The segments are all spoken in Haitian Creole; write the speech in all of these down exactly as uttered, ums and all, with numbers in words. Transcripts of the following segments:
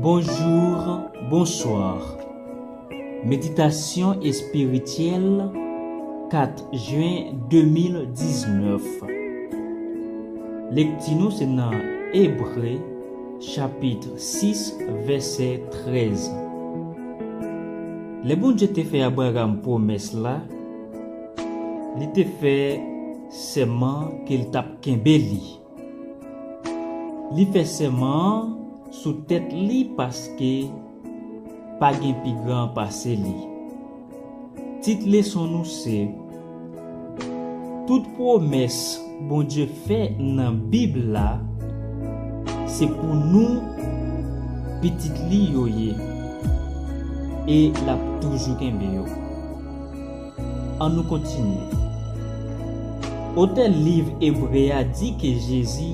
Bonjou, bonswa. Meditasyon espirityèl, kat jen de mil diznèf. Lekti nou se nan Ebre, chapit sis, vèsè trèz. Lè Bondye te fè Abraram pwomès la, li te fè sèman ke l t ap kenbe li. Li fè sèman an sou tèt li paske pa gen pi gran pase li. Tit leson nou se, tout pwomès Bondye fè nan Bib la, se pou nou, pitit li yo ye, e l ap toujou kenbe yo. Ann nou kontinye. Otè liv Ebre a di ke Jezi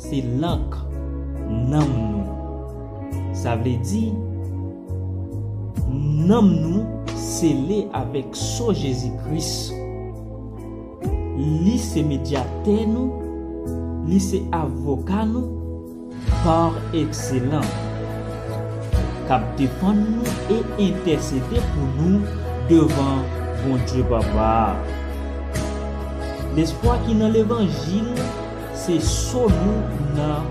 se lank nanm nou. Sa vle di, nanm nou sele avèk san Jezi Kris. Li se medyatè nou, li se avoka nou, pa ekselans, k ap defann nou e entèsede pou nou devan Bondye Papa a. Lespwa ki nan levanjil se so nou nan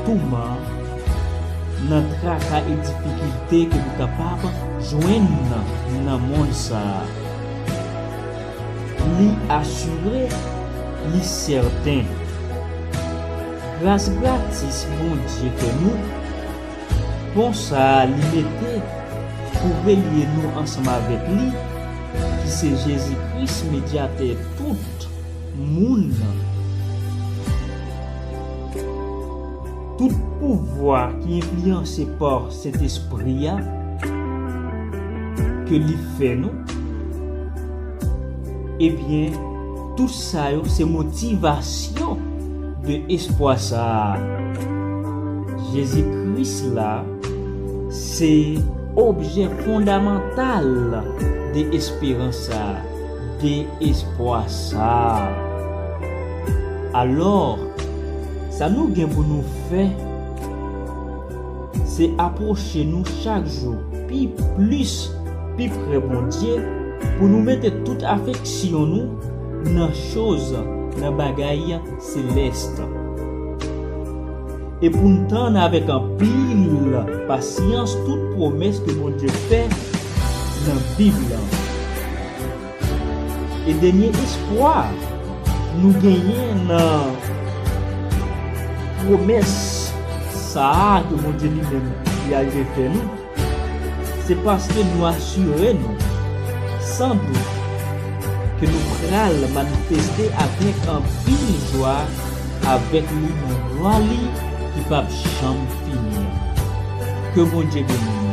touman, nan traka e difikilte ke nou kapab jwenn nan, nan monn sa a. Li asire, li sèten. Gras gratis Bondye fè nou, pon sa a li mete pou relye nou ansanm avèk li, ki se Jezi Kris, medyatè tout moun nan. Tout pouvwa ki enfliyanse pa Sentespri a, ke li fè nou, ebyen, tout sa yo se motivasyon de espwa sa a. Jezi Kris la se objè fondamantal de esperans sa a, de espwa sa a. Alò, sa nou gen pou nou fè, se apwoche nou chak jou pi plis, pi pre Bondye, pou nou mete tout afeksyon nou nan choz, nan bagay selès. E pou n tann avèk anpil pasyans tout pwomès ke Bondye fè nan Bib la. E dènye espwa nou genyen nan pwomès sa a ke Bondye li menm li arive fè nou, se paske nou asire nou, san dout, ke nou pral manifeste avèk anpil jwa avèk li nan glwa li ki p ap janm fini an. Ke Bondye beni nou.